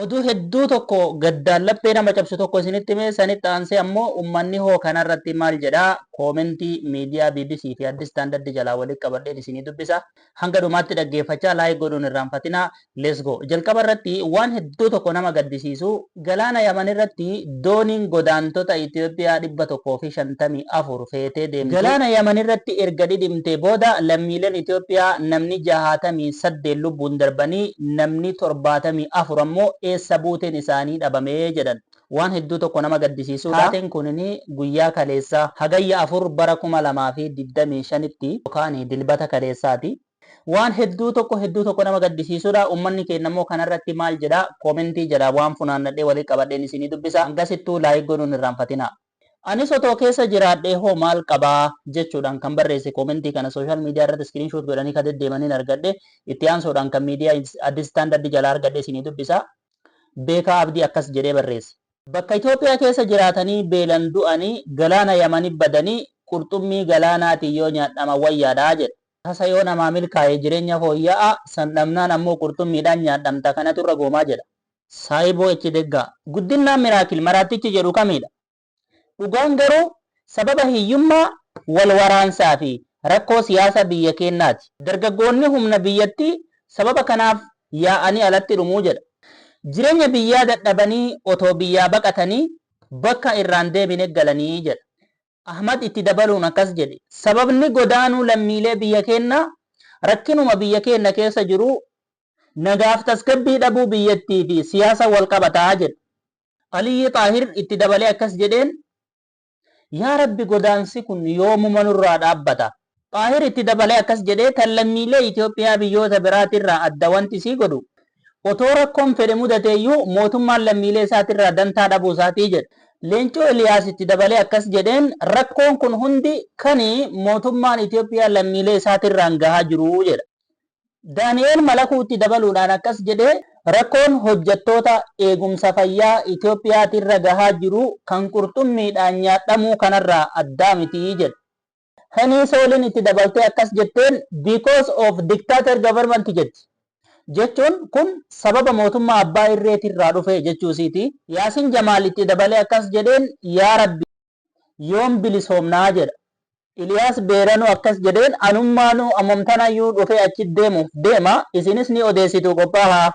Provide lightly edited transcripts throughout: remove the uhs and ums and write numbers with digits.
Oduu hedduu tokko gaddaan laphee nama cabsu tokko isinitti himee, sanitti aansee ammoo ummanni hoo kanarratti maal jedha, koomentii miidiyaa BBC fi Addis Standard jalaa walitti qabadheen isinii dubbisa. Hanga dhumaatti dhaggeeffachaa like godhuun hin irraanfatinaa. Let's go. Jalqaba irratti waan hedduu tokko nama gaddisiisu, galaana Yaman irratti dooniin godaantota Itoophiyaa 154 feetee deemtu galaana Yaman irratti erga dhidhimtee booda lammiileen Itoophiyaa namni 68 lubbuun darbanii namni 74 ammoo eessa buuteen isaanii dhabame jedhan. Waan hedduu tokko nama gaddisiisuudha. Taateen kunin guyyaa kaleessaa Hagayya 4 bara 2025tti yookaan Dilbata kaleessaati. Waan hedduu tokko hedduu tokko nama gaddisiisuudha. Ummanni keenya immoo kanarratti maal jedha? Koomentii jalaa waan funaannadhee walitti qabadheen isinii dubbisa. Hangasittuu like godhuun hin irraanfatinaa. Anis otoo keessa jiraadhee hoo maal qabaa? Jechuudhaan kan barreesse koomentii kana social media irratti screenshot godhanii ka deddeemaniin argadhe. Itti aansuudhaan kan miidiyaa Addis Standard jalaa argadhe isinii dubbisa. Beekaa Abdii akkas jedhee barreesse. Bakka Itoophiyaa keessa jiraatanii beelan du'anii galaana Yamani badanii qurxummii galaanaatiin yoo nyaadhaman wayyaadha jedhe. Tasa yoo namaa milkaaye jireenya fooyya'aa, san dhabnaan ammoo qurxummiidhaan nyaadhamta, kanatu irra goomaa jedha. Saayiboo H. Deggaa. Guddinnaan Miraakil maraattichi jedhu kamiidha? Dhugaan garuu sababa hiyyummaa, wal waraansaa fi rakkoo siyaasa biyya keennaati. Dargaggoonni humna biyyattii sababa kanaaf yaa'anii alatti dhumu jedha. Jireenya biyyaa dadhabanii otoo biyyaa baqatanii bakka irraa hin deebine galanii jedha. Ahmad itti dabaluun akkas jedhe, Sababni godaanuu lammiilee biyya keennaa rakkinuma biyya keenna keessa jiru, nagaaf tasgabbii dhabuu biyyattii fi siyaasaan wal qabata jedha. Aliyyii Xaahir itti dabalee akkas jedheen, Yaa Rabbi godaansi kun yoomuma nurraa dhaabbata? Xaahir itti dabalee akkas jedhee, Tan lammiilee Itoophiyaa biyyoota biraatirraa adda wanti isii godhu, otoo rakkoon fedhe mudateeyyuu mootummaan lammiilee isaatirraa dantaa dhabuu isaatii jedhe. Leencoo Eliyaas itti dabalee akkas jedheen, Rakkoon kun hundi kani mootummaan Itoophiyaa lammiilee isaatirraan gahaa jiru jedha. Daani'eel Malakuu itti dabaluudhaan akkas jedhe, Rakkoon hojjettoota eegumsa fayyaa Itoophiyaatirra gahaa jiru kan qurxummiidhaan nyaadhamuu kanarraa addaa miti jedhe. Henii Sooliin itti dabaltee akkas jetteen, Because of dictator government jetti. Jechuun kun sababa mootummaa abbaa irreetirraa dhufe jechuusiiti. Yaasin Jamaal itti dabalee akkas jedheen, Yaa Rabbi yoom bilisoomnaa jedha. Iliyaas Beeranuu akkas jedheen, Anummaanuu ammumtanayyuu dhufee achi deemuuf deema, isinis ni odeessituu qophaahaa.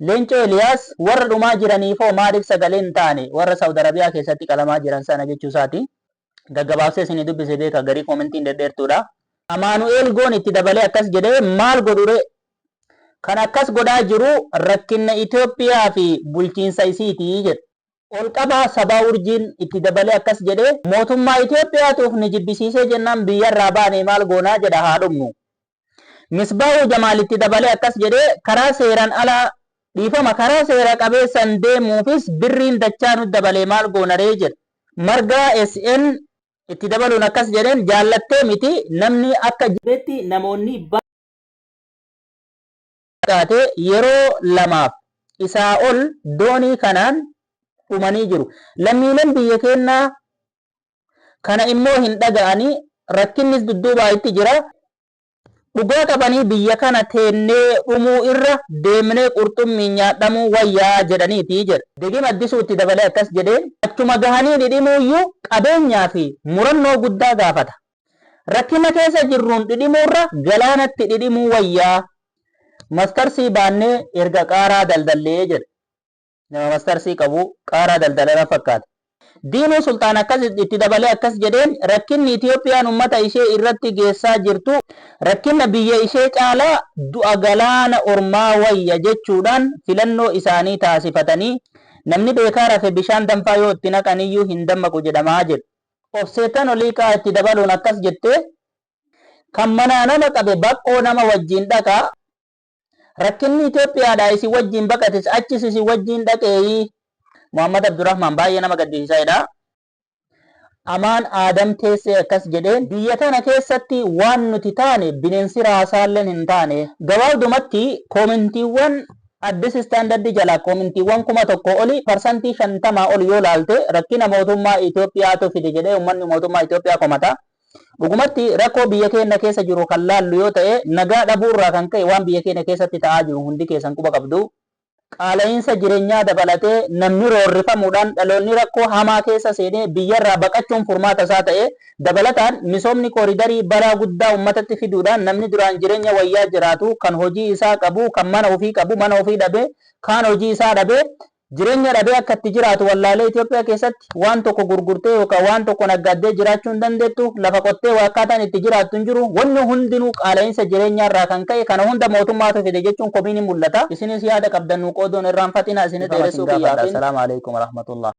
Leencoo Eliyaas, Warra dhumaa jiraniifoo maaliif sagalee hin taane? Warra Saawud Arabiyaa keessatti qalamaa jiran sana jechuu isaati. Gaggabaabsee isinii dubbise beeka, garii koomentiin dhedheertuudha. Amaanu'eel Goon itti dabalee akkas jedhee, Maal godhuree? Kan akkas godhaa jiru rakkinna Itoophiyaa fi bulchiinsa isiiti jedhe. Olqabaa Sabaa Urjiin itti dabalee akkas jedhe, Mootummaa Itoophiyaatu uf nu jibbisiisee jennaan biyyarraa baanee maal goonaa jedha haa dhumnu. Misbaahuu Jamaal itti dabalee akkas jedhe, Karaa seeran alaa, dhiifama, karaa seera qabeessan deemuufis birriin dachaa nut dabalee maal goonaree jedha. Margaa SN itti dabaluun akkas jedheen, Jaallattee miti namni akka jibbetti namoonni xiqqaate yeroo lamaaf isaa ol doonii kanaan dhumanii jiru. Lammiileen biyya keennaa kana immoo hin dhaga'ani, rakkinnis dudduubaa itti jira. Dhugaa qabanii biyya kana teennee dhumuu irra deemnee qurxummiin nyaadhamuu wayya jedhaniiti jedha. Degim Addisuu itti dabalee akkas jedheen, Achuma gahanii dhidhimuuyyuu qabeenyaa fi murannoo guddaa gaafata. Rakkina keessa jirruun dhidhimuurra galaanatti dhidhimuu wayya. Mastarsii baannee erga qaaraa daldallee jedha. Nama mastarsii qabu qaaraa daldala na fakkaata. Diinuu Sulxaan akkas itti dabalee akkas jedheen, rakkinni Itoophiyaan ummata ishee irratti geessaa jirtu rakkinna biyya ishee caalaa du'a galaana ormaa wayya jechuudhaan filannoo isaanii taasifatanii namni beekaa rafe bishaan danfaa yoo itti naqaniyyuu hin dammaqu jedhamaa jedhu. Obseetan Oliiqaa itti dabaluun akkas jette, Kan manaa nama qabe baqqoo nama wajjiin dhaqa, rakkinni Itoophiyaadhaa isin wajjiin baqates achis isin wajjiin dhaqeeyii? Muhammad Abdurrahmaan baay'ee nama gaddisiisa jedha. Amaan Aadam Teessee akkas jedheen, Biyya tana keessatti waan nuti taane bineensi raasaalleen hin taane. Gabaabdumatti koomentiiwwan Addis Standard jalaa koomentiiwwan 1000 oli parsantii 50 ol yoo laalte rakkina mootummaa Itoophiyaatu fide jedhee ummanni mootummaa Itoophiyaa komata. Dhugumatti rakkoo biyya keenna keessa jiru kan laallu yoo ta'e nagaa dhabuurraa kan ka'e waan biyya keenya keessatti ta'aa jiru hundi keessan quba qabdu. Qaala'iinsa jireenyaa dabalatee namni roorrifamuudhaan dhaloonni rakkoo hamaa keessa seenee biyyarraa baqachuun furmaata isaa ta'e. Dabalataan misoomni kooridarii balaa guddaa ummatatti fiduudhaan namni duraan jireenya wayyaa jiraatu, kan hojii isaa qabu, kan mana ofii qabu mana ofii dhabee, kaan hojii isaa dhabee, jireenya dhabee akka itti jiraatu wallaalee. Itoophiyaa keessatti waan tokko gurgurtee yookaan waan tokko naggaaddee jiraachuu hin dandeettu. Lafa qottee waa akkaataan itti jiraattu hin jiru. Wanni hundinuu qaala'iinsa jireenyaa irraa kan ka'e kana hunda mootummaatu fide jechuun komiin ni mul'ata. Isinis yaada qabdan nuu qooduun irraanfatinaa. Isin dheeressuu kiyyaafin. Assalaamu alaikum warahmatullah.